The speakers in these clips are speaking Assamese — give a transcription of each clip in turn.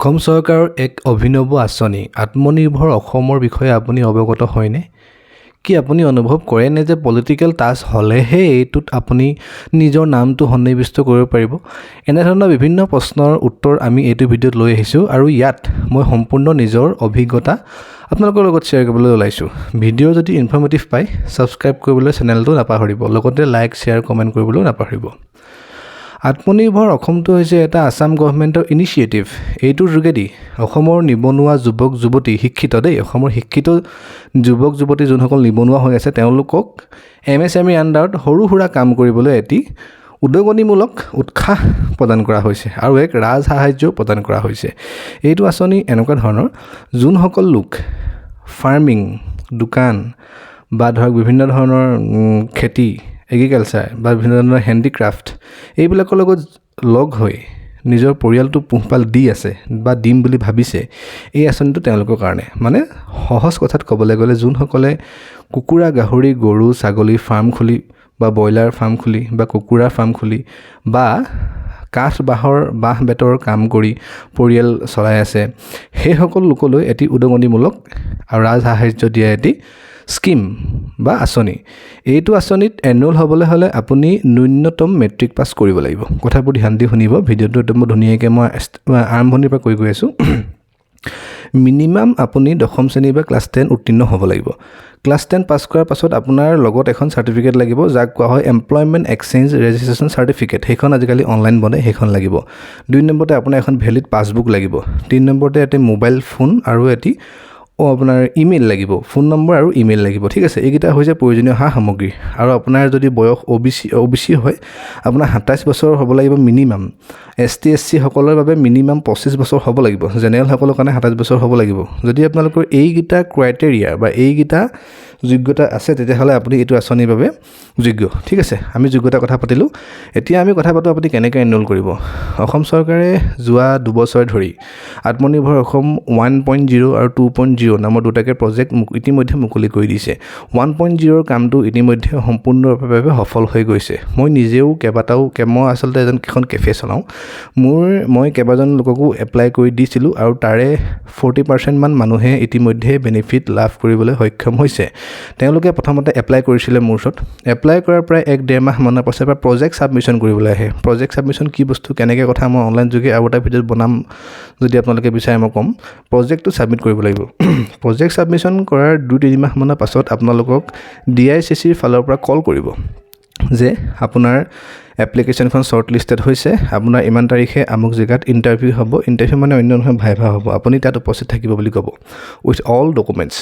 অসম চৰকাৰৰ এক অভিনৱ আঁচনি আত্মনিৰ্ভৰ অসমৰ বিষয়ে আপুনি অৱগত হয়নে? কি আপুনি অনুভৱ কৰেনে যে পলিটিকেল টাচ হ'লেহে এইটোত আপুনি নিজৰ নামটো সন্নিৱিষ্ট কৰিব পাৰিব? এনেধৰণৰ বিভিন্ন প্ৰশ্নৰ উত্তৰ আমি এইটো ভিডিঅ'ত লৈ আহিছোঁ আৰু ইয়াত মই সম্পূৰ্ণ নিজৰ অভিজ্ঞতা আপোনালোকৰ লগত শ্বেয়াৰ কৰিবলৈ ওলাইছোঁ। ভিডিঅ' যদি ইনফৰ্মেটিভ পায়, ছাবস্ক্ৰাইব কৰিবলৈ চেনেলটো নাপাহৰিব, লগতে লাইক, শ্বেয়াৰ, কমেণ্ট কৰিবলৈও নাপাহৰিব। আত্মনিৰ্ভৰ অসমটো হৈছে এটা আছাম গভমেণ্টৰ ইনিচিয়েটিভ। এইটোৰ যোগেদি অসমৰ নিবনুৱা যুৱক যুৱতী, শিক্ষিত দেই, অসমৰ শিক্ষিত যুৱক যুৱতী যোনসকল নিবনুৱা হৈ আছে, তেওঁলোকক এমএছএমইৰ আণ্ডাৰত সৰু সুৰা কাম কৰিবলৈ এটি উদগনিমূলক উৎসাহ প্ৰদান কৰা হৈছে আৰু এক ৰাজ সাহাৰ্যও প্ৰদান কৰা হৈছে। এইটো আঁচনি এনেকুৱা ধৰণৰ, যোনসকল লোক ফাৰ্মিং, দোকান বা ধৰক বিভিন্ন ধৰণৰ খেতি, এগ্ৰিকালচাৰ বা বিভিন্ন ধৰণৰ হেণ্ডিক্ৰাফ্ট, এইবিলাকৰ লগত লগ হৈ নিজৰ পৰিয়ালটো পোহপাল দি আছে বা দিম বুলি ভাবিছে, এই আঁচনিটো তেওঁলোকৰ কাৰণে। মানে সহজ কথাত ক'বলৈ গ'লে, যোনসকলে কুকুৰা, গাহৰি, গৰু, ছাগলী ফাৰ্ম খুলি বা ব্ৰইলাৰ ফাৰ্ম খুলি বা কুকুৰা ফাৰ্ম খুলি বা কাঠ, বাঁহৰ, বাঁহ বেতৰ কাম কৰি পৰিয়াল চলাই আছে, সেইসকল লোকলৈ এটি উদগনিমূলক আৰু ৰাজ সাহাৰ্য দিয়া এটি স্কীম বা আঁচনি। এইটো আঁচনিত এনৰোল হ'বলৈ হ'লে আপুনি ন্যূনতম মেট্ৰিক পাছ কৰিব লাগিব। কথাবোৰ ধ্যান দি শুনিব। ভিডিঅ'টো একদম ধুনীয়াকৈ মই আৰম্ভণিৰ পৰা কৈ গৈ আছোঁ। মিনিমাম আপুনি দশম শ্ৰেণী বা ক্লাছ 10 উত্তীৰ্ণ হ'ব লাগিব। ক্লাছ 10 পাছ কৰাৰ পাছত আপোনাৰ লগত এখন চাৰ্টিফিকেট লাগিব, যাক কোৱা হয় এমপ্লয়মেণ্ট এক্সচেঞ্জ ৰেজিষ্ট্ৰেশ্যন চাৰ্টিফিকেট। সেইখন আজিকালি অনলাইন বনে, সেইখন লাগিব। দুই নম্বৰতে আপোনাৰ এখন ভেলিড পাছবুক লাগিব। তিনি নম্বৰতে এটি মোবাইল ফোন আৰু এটি আপোনাৰ ইমেইল লাগিব, ফোন নম্বৰ আৰু ইমেইল লাগিব, ঠিক আছে? এইকেইটা হৈছে প্ৰয়োজনীয় সা সামগ্ৰী। আৰু আপোনাৰ যদি বয়স অ' বি চি হয়, আপোনাৰ 27 বছৰ হ'ব লাগিব মিনিমাম। এছ টি, এছ চিসকলৰ বাবে মিনিমাম 25 বছৰ হ'ব লাগিব। জেনেৰেলসকলৰ কাৰণে 27 বছৰ হ'ব লাগিব। যদি আপোনালোকৰ এইকেইটা ক্ৰাইটেৰিয়া বা এইকেইটা যোগ্যতা আছে, তেতিয়াহ'লে আপুনি এইটো আঁচনিৰ বাবে যোগ্য, ঠিক আছে? আমি যোগ্যতাৰ কথা পাতিলোঁ। এতিয়া আমি কথা পাতোঁ আপুনি কেনেকৈ এনৰোল কৰিব। অসম চৰকাৰে যোৱা 2 বছৰ ধৰি আত্মনিৰ্ভৰ অসম 1.0 আৰু 2.0 নামৰ দুটাকৈ প্ৰজেক্ট ইতিমধ্যে মুকলি কৰি দিছে। 1.0ৰ কামটো ইতিমধ্যে সম্পূৰ্ণৰূপে সফল হৈ গৈছে। মই নিজেও কেইবাটাও, মই আচলতে এখন কেফে চলাওঁ। মই কেইবাজন লোককো এপ্লাই কৰি দিছিলোঁ আৰু তাৰে 40%মান মানুহে ইতিমধ্যে বেনিফিট লাভ কৰিবলৈ সক্ষম হৈছে। তেওঁলোকে প্ৰথমতে এপ্লাই কৰিছিলে মোৰ ওচৰত। এপ্লাই কৰাৰ প্ৰায় এক ডেৰ মাহ মানৰ পাছৰ পৰা প্ৰজেক্ট ছাবমিশ্যন কৰিবলৈ আহে। প্ৰজেক্ট ছাবমিশ্যন কি বস্তু, কেনেকৈ কথা, মই অনলাইন যোগে আৰু এটা ভিডিঅ'ত বনাম, যদি আপোনালোকে বিচাৰে মই ক'ম। প্ৰজেক্টটো ছাবমিট কৰিব লাগিব। প্ৰজেক্ট ছাবমিশ্যন কৰাৰ 2-3 মাহমানৰ পাছত আপোনালোকক ডিআইচিচিৰ ফালৰ পৰা কল কৰিব যে আপোনাৰ এপ্লিকেশ্যনখন শ্বৰ্ট লিষ্টেড হৈছে, আপোনাৰ ইমান তাৰিখে আমুক জেগাত ইণ্টাৰভিউ হ'ব। ইণ্টাৰভিউ মানে অন্য নহয়, ভাইভা হ'ব। আপুনি তাত উপস্থিত থাকিব বুলি ক'ব উইথ অল ডকুমেণ্টছ।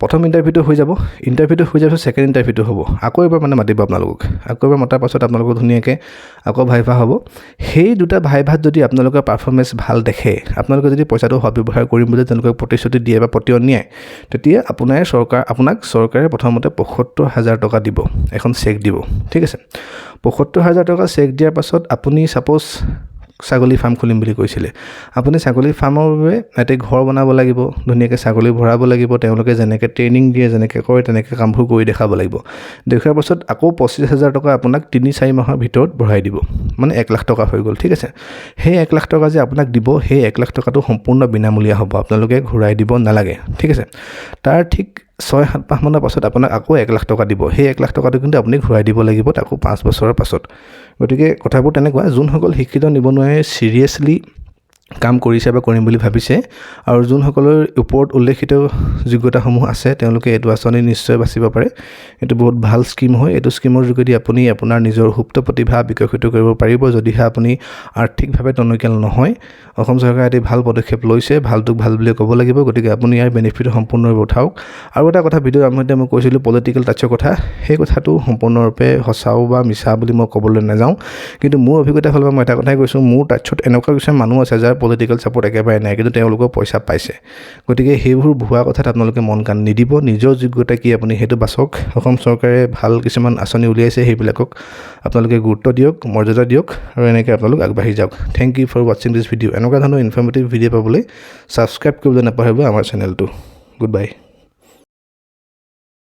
প্ৰথম ইণ্টাৰভিউটো হৈ যাব। ইণ্টাৰভিউটো হৈ যোৱাৰ পিছত ছেকেণ্ড ইণ্টাৰভিউটো হ'ব। আকৌ এবাৰ মানে মাতিব আপোনালোকক। আকৌ এবাৰ মতাৰ পাছত আপোনালোকক ধুনীয়াকৈ আকৌ ভাইভা হ'ব। সেই দুটা ভাইভাত যদি আপোনালোকৰ পাৰফৰ্মেঞ্চ ভাল দেখে, আপোনালোকে যদি পইচাটো সদব্যৱহাৰ কৰিম বুলি তেওঁলোকক প্ৰতিশ্ৰুতি দিয়ে বা পতিয়ন নিয়ায়, তেতিয়া আপোনাক চৰকাৰে প্ৰথমতে 75,000 টকা দিব, এখন চেক দিব, ঠিক আছে? 75,000 টকা চেক দিয়াৰ পাছত আপুনি ছাপ'জ ছাগলী ফাৰ্ম খুলিম বুলি কৈছিলে, আপুনি ছাগলী ফাৰ্মৰ বাবে এটি ঘৰ বনাব লাগিব, ধুনীয়াকৈ ছাগলী ভৰাব লাগিব। তেওঁলোকে যেনেকৈ ট্ৰেইনিং দিয়ে, যেনেকৈ কৰে, তেনেকৈ কামবোৰ কৰি দেখাব লাগিব। দেখুৱাৰ পাছত আকৌ 25,000 টকা আপোনাক 3-4 মাহৰ ভিতৰত ভৰাই দিব। মানে 1 লাখ টকা হৈ গ'ল, ঠিক আছে? সেই 1 লাখ টকা যে আপোনাক দিব, সেই 1 লাখ টকাটো সম্পূৰ্ণ বিনামূলীয়া হ'ব, আপোনালোকে ঘূৰাই দিব নালাগে, ঠিক আছে? তাৰ ঠিক 6-7 মাহমানৰ পাছত আপোনাক আকৌ 1 লাখ টকা দিব। সেই 1 লাখ টকাটো কিন্তু আপুনি ঘূৰাই দিব লাগিব তাকো 5 বছৰৰ পাছত। গতিকে কথাবোৰ তেনেকুৱা। যোনসকল শিক্ষিত নিবনুৱাই ছিৰিয়াছলি কাম কৰিছে বা কৰিম বুলি ভাবিছে আৰু যোনসকলৰ ওপৰত উল্লেখিত যোগ্যতাসমূহ আছে, তেওঁলোকে এইটো আঁচনি নিশ্চয় বাচিব পাৰে। এইটো বহুত ভাল স্কীম হয়। এইটো স্কীমৰ যোগেদি আপুনি আপোনাৰ নিজৰ সুপ্ত প্ৰতিভা বিকশিত কৰিব পাৰিব, যদিহে আপুনি আৰ্থিকভাৱে টনকিয়াল নহয়। অসম চৰকাৰে এটি ভাল পদক্ষেপ লৈছে, ভালটোক ভাল বুলিয়ে ক'ব লাগিব। গতিকে আপুনি ইয়াৰ বেনিফিট সম্পূৰ্ণৰূপে উঠাওক। আৰু এটা কথা, ভিডিঅ'ৰ আৰম্ভণিতে মই কৈছিলোঁ পলিটিকেল টাচৰ কথা। সেই কথাটো সম্পূৰ্ণৰূপে সঁচাও বা মিছা বুলি মই ক'বলৈ নাযাওঁ। কিন্তু মোৰ অভিজ্ঞতাৰ ফালৰ পৰা মই এটা কথাই কৈছোঁ, মোৰ টাচত এনেকুৱা কিছুমান মানুহ আছে যাৰ পলিটিকেল ছাপৰ্ট একেবাৰে নাই, কিন্তু তেওঁলোকেও পইচা পাইছে। গতিকে সেইবোৰ ভুৱা কথাত আপোনালোকে মন কাণ নিদিব। নিজৰ যোগ্যতা কি, আপুনি সেইটো বাছক। অসম চৰকাৰে ভাল কিছুমান আঁচনি উলিয়াইছে, সেইবিলাকক আপোনালোকে গুৰুত্ব দিয়ক, মৰ্যাদা দিয়ক আৰু এনেকৈ আপোনালোক আগবাঢ়ি যাওক। Thank you for watching this video. এনেকুৱা ধৰণৰ ইনফৰ্মেটিভ ভিডিঅ' পাবলৈ ছাবস্ক্ৰাইব কৰিবলৈ নাপাহৰিব আমাৰ চেনেলটো। Good bye.